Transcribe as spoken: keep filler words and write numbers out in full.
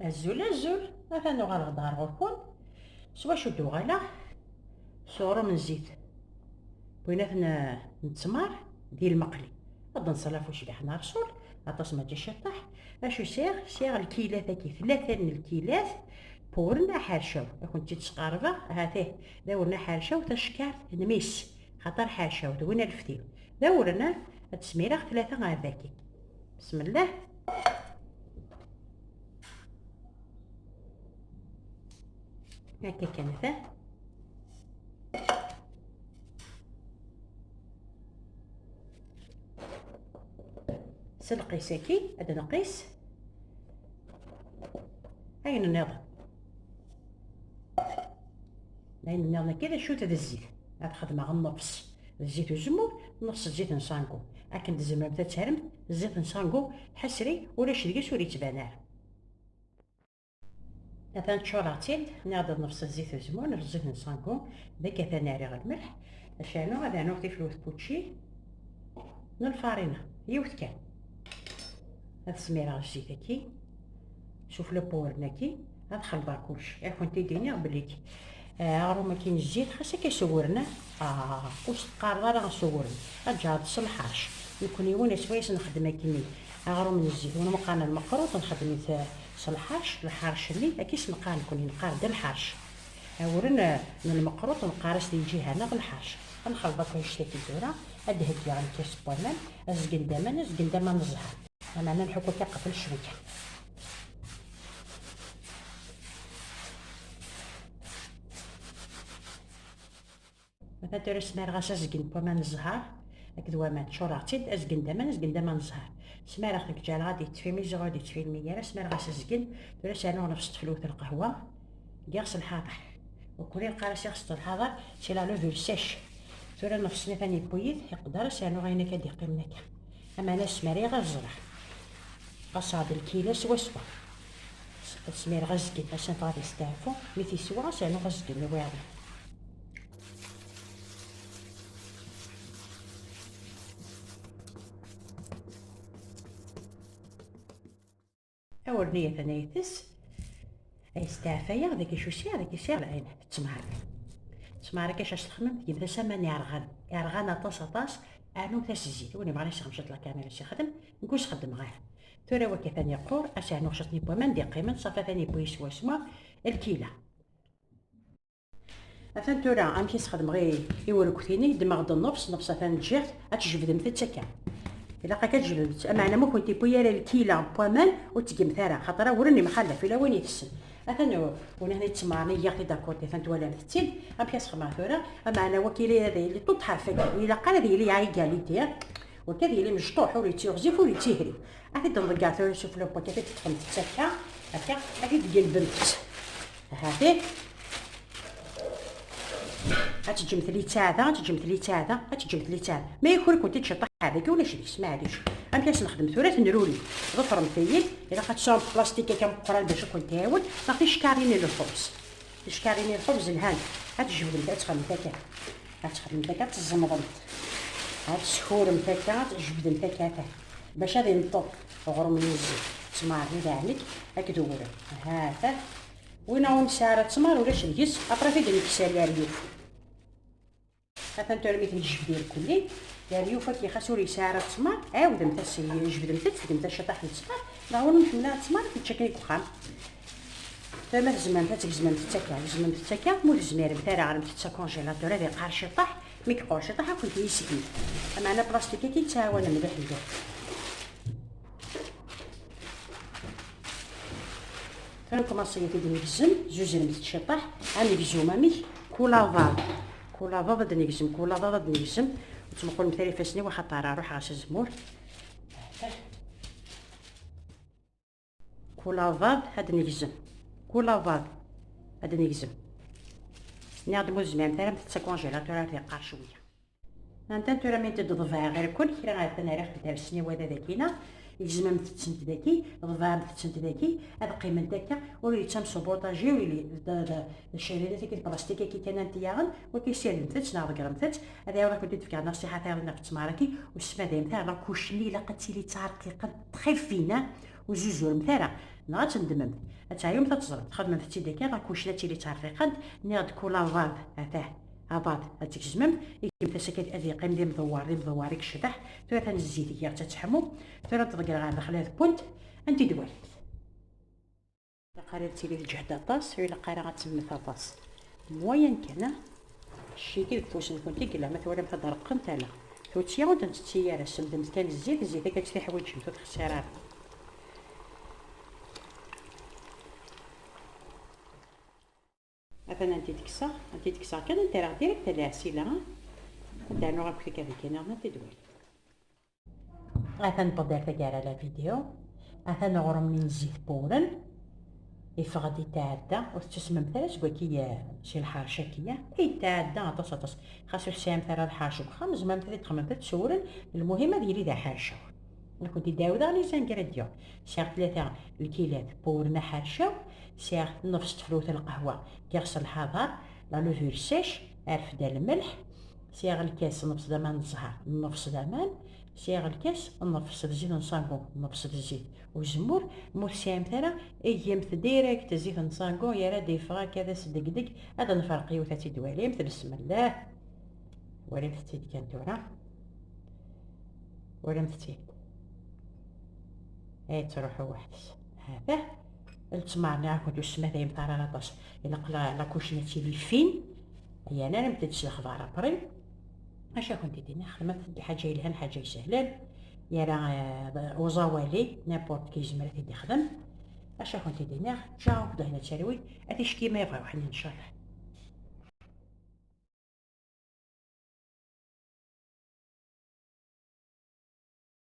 Azul, azul, atan uɣaleɣ-d ɣer ɣur-kun. S wacu d-uɣaleɣ? S uɣrum n zzit. Winat n, n ttmer di lmeqli. Ad nṣel ɣef ucbiḥ n Rrsul, aṭas ma ǧǧa ciṭṭaḥ. Acu sɛiɣ? Sɛiɣ lkilat-agi, tlata n lkilat n wurren aḥercaw. Ad kent-id-sqerbeɣ, ahat ih, d awren aḥercaw, tacekkart n mis, xaṭer ḥercaw d win alftin. D awren, ad t-smireɣ tlata ar daki. Bismillah. Akka kan ta. S lqis-agi, ad nqis ayen nniḍen. Ayen nniḍen akka d acu-t? D zzit. Ad xedmeɣ nnefs d zzit uzemmur, nnefs d zzit n sangu. Akken tzemremt ad terremt zzit n sangu ḥasri, ulac deg-s ur yettban ara. Atan ččureɣ-tt-id, nniɣ-d nnefs zzit uzemmur, nnefs zzit n sangu, d akka atan rriɣ lmelḥ, acernu ad rnuɣ tifrut pučči n lfarina, yiwet kan. Ad smireɣ zzit-agi, sufella n wurren-agi, ad xelḍeɣ kullec. Ad kent-id-iniɣ belli, eh, aɣrum-agi n zzit, xas akka s uwren, ah, ur s-teqqareḍ ara s uwren. Ad ǧǧeɣ-t s lḥerc. Nekkni yiwen aswayes nxeddem akkenni. Aɣrum n zzit, win meqqaren lmeqruṭ, nxeddem-it, eh, s lḥerc, lḥerc-nni, akka i s-neqqar nekkni, neqqar-d lḥerc. Awren, eh, n lmeqruṭ, neqqar-as di lǧiha-nneɣ lḥerc. Ad nxelḍ akk annect-agi tura, ad d-heggiɣ lkas n waman, azgen d aman, azgen d aman n zzher. Lameɛna nḥukk akka qbel cwiya. Atan tura smareɣ-as azgen n waman n zzher akked waman, ččureɣ-tt-id, azgen d aman, azgen d aman n zzher. Smareɣ-t deg ǧǧaleɣ ad yettfimi, ziɣ ur d-yettfimi ara, smareɣ-as azgen, tura sɛiɣ nnefs n teflwet n lqahwa, giɣ s lḥaḍer. Ukuli qqar-as iɣes n lḥaḍer, c'est la levure sèche. Tura nnefs-nni atan yewwi-t, iqedder ad s-rnuɣ ayen akka d-yeqqimen akka. Ameɛna smariɣ ad ẓreɣ. Ɣas ɛad lkila swaswa. Ad smireɣ azgen, ass-a tɣad isteɛfu, mi t-iswa, ad s-rnuɣ azgen n wayeḍ. Awren-iyi atan ayt-s. Ay steɛfayeɣ, dagi acu sɛiɣ, dagi sɛiɣ lɛinat, ttmeṛ. Ttmeṛ akka s texmem, tgemt-as aman iṛɣan, iṛɣan aṭas, aṭas, rnumt-as zzit. Win yebɣan ad yesseɣ ciṭ la caméra ad s-ixdem, nekk ur s-xeddmeɣ ara. Tura wakka atan yeqqur, ad s-rnuɣ ciṭ n waman d-iqqimen, ṣafi atan yewwi swaswa lkila. Atan tura, amek i s-xedmeɣ i, i urekti-nni, ddmeɣ-d nnefs, nnefs atan ǧǧiɣ-t, ad tjebdemt-tt akka. Ilaq akka ad tjebdemt-tt, ameɛna ma ur kent-yewwi ara lkila n waman, ur ttgemt ara, xaṭer awren yemxallaf, ila win itessen. Atan u-, unehni ttmeṛ-nni, giɣ-t-id akkurti, atan twalamt-tt-id, amek i s-xedmeɣ tura, ameɛna wakili ad yili ṭuṭ ḥerf-agi, ur ilaq ara ad yili à égalité, wakka ad yili mecṭuḥ, ur yettiɣzif, ur yettihrib. Ad t-id-nḍegger tura sufella n wakka, ad t-id-teṭṭfemt-tt akka, akka, ad t-id-tgelbemt-tt. Hati. Ad teǧǧemt littseɛ da, ad teǧǧemt littseɛ da, ad teǧǧemt littseɛ da. Ma yuker-ikent-id ciṭṭaḥ dagi, ulac deg-s, maɛlic. Amek ad s-nexdem tura? Tenruli. Ḍefremt-iyi-d, ilaq ad tesɛumt plastik akka ameqqran bac ad kent-iɛawen, neɣ ticekkarin n lxubz. Ticekkarin n lxubz lhant. Ad tjebdemt, ad txedmemt akka. Ad txedmemt akka, ad tẓemḍemt. Ad teskuremt akka, ad tjebdemt akka, ata. Bac ad ineṭṭeḍ uɣrum n zzit, ttmeṛ, idaɛen-ik akked uwren. Hata. Win ur nesɛi ara ttmeṛ, ulac deg-s, après ad d-nekkes leryuf. Atan tura mi ten-tjebd irkelli, leryuf-agi xas ur yesɛi ara ttmeṛ, ɛiwdemt-as, jebdemt-tt, tgemt-as ciṭṭaḥ n ttmeṛ, neɣ win ur nḥemmel ara ttmeṛ, ad t-nečč akken deg uxxam. Tura ma tzemremt ad tgezmemt-tt akka, gezmemt-tt akka, ma ur tezmiremt ara, rremt-tt s akongelatur ad iqqar ciṭṭaḥ, mi yeqqur ciṭṭaḥ ad kent-yesgem. Ameɛna plastik-agi yettɛawan mliḥ mliḥ. Tura nkumaṣi ad t-id-negzem, zuzremt-t ciṭṭaḥ, ad negzum amek, kul aḍad, kul aḍad ad negzem, kul aḍad ad negzem, ur ttmuqulemt ara ifassen-iw axaṭer ruḥeɣ s azemmur. Kul aḍad ad negzem, kul aḍad ad negzem. Nniɣ-d ma ur tezmiremt ara, rremt-t s akongelatur ad iqqar cwiya. Anta tura mi d-ḍebɛeɣ irkel, kra atan rriɣ-t-id ar ssniwa da dagina, gezmemt-tent dagi, ḍebɛemt-tent dagi, ad qqiment akka, ur yettam s ubuṭaji, ur yelli d, d, d ccarinat-agi, d plastik-agi kan ad ntiyaɣen, wagi ssirdemt-tt neɣ ḍeggremt-tt, ad ɛiwed ad kent-id-fkeɣ nasiḥa tayeḍ ɣef ttmeṛ-agi, ur ssmadayemt ara la couche-nni, ilaq ad tili d tarqiqant, très fine, hein. Ur zuzuremt ara, neɣ ad tendmemt. Ad teɛyumt ad teẓremt, txedmemt-tt-id akka, la cuisine ad tili ttɛerriqant, nniɣ-d kul aḍad, atah, aḍad ad tgezmemt, igemt-as akka ad yeqqim d imdewwer, d imdewwer i yecbeḥ. Tura atan zzit giɣ-tt ad teḥmu, tura ad t-ḍeggreɣ ɣer daxel ad punt, ad tent-id-twalimt. Ilaq ara ad tili tǧehd aṭas, ur ilaq ara ad temmet aṭas. Moyen kan, ah. Cciki deg ufus-nkent i yella, ma twalamt ad d-reqqent, ala. Tuttya ur d-ntetti ara, semdemt kan zzit, zzit akka ad tt-tiḥwiǧemt, ur txessir ara. Atan ad tent-id-kkseɣ, ad tent-id-kkseɣ kan, ad tent-rreɣ direct ar lɛesila, ah. Ad d-rnuɣ akk tikerrikin-nniḍen, ad tent-id-twalimt. Atan newweḍ ar taggara la vidéo. Atan uɣrum-nni n zzit n wewren. Iffeɣ-d, yetɛedda. Ur tettusmemt ara seg waki, eh, si lḥerc-agi, eh. Yetɛedda aṭas, aṭas. Xas ur tesɛimt ara lḥerc deg uxxam, tzemremt ad t-id-txedmemt s wewren. Lmuhim ad yili d aḥercaw. Ad kent-id-ɛawdeɣ les ingrédients. Sɛiɣ tlata lkilat n wewren aḥercaw. Sɛiɣ nnefs tefrut n lqahwa, giɣ-s lḥaḍer, la levure sèche, arfed, lmelḥ. Sɛiɣ lkas nnefs d aman n zzher, nnefs d aman. Sɛiɣ lkas nnefs d zzit n sangu, nnefs d zzit uzemmur. Ma ur tesɛimt ara, igemt direct zzit n sangu, yerra-d yeffeɣ akka d asdegdeg. Ad nferq yiwet ad tt-id-twalimt, besmellah. Walimt-tt-id kan tura. Walimt-tt-id. Ay tettruḥu weḥd-s. Hata. Ltmar nniɣ-akent ur smatayem ara aṭas. Ilaq la, la cuisine ad tili fine. Yan ara mtid s lexbar après. Acu ad kent-id-iniɣ, xedmet lḥaǧa yelhan, lḥaǧa isehlen. Yara, eh, uẓawali, n'importe qui yezmer ad t-id-ixdem. Acu ad kent-id-iniɣ, ciao, d ayen ad terwi, ad ticki ma yebɣa weḥd-i, ncallah.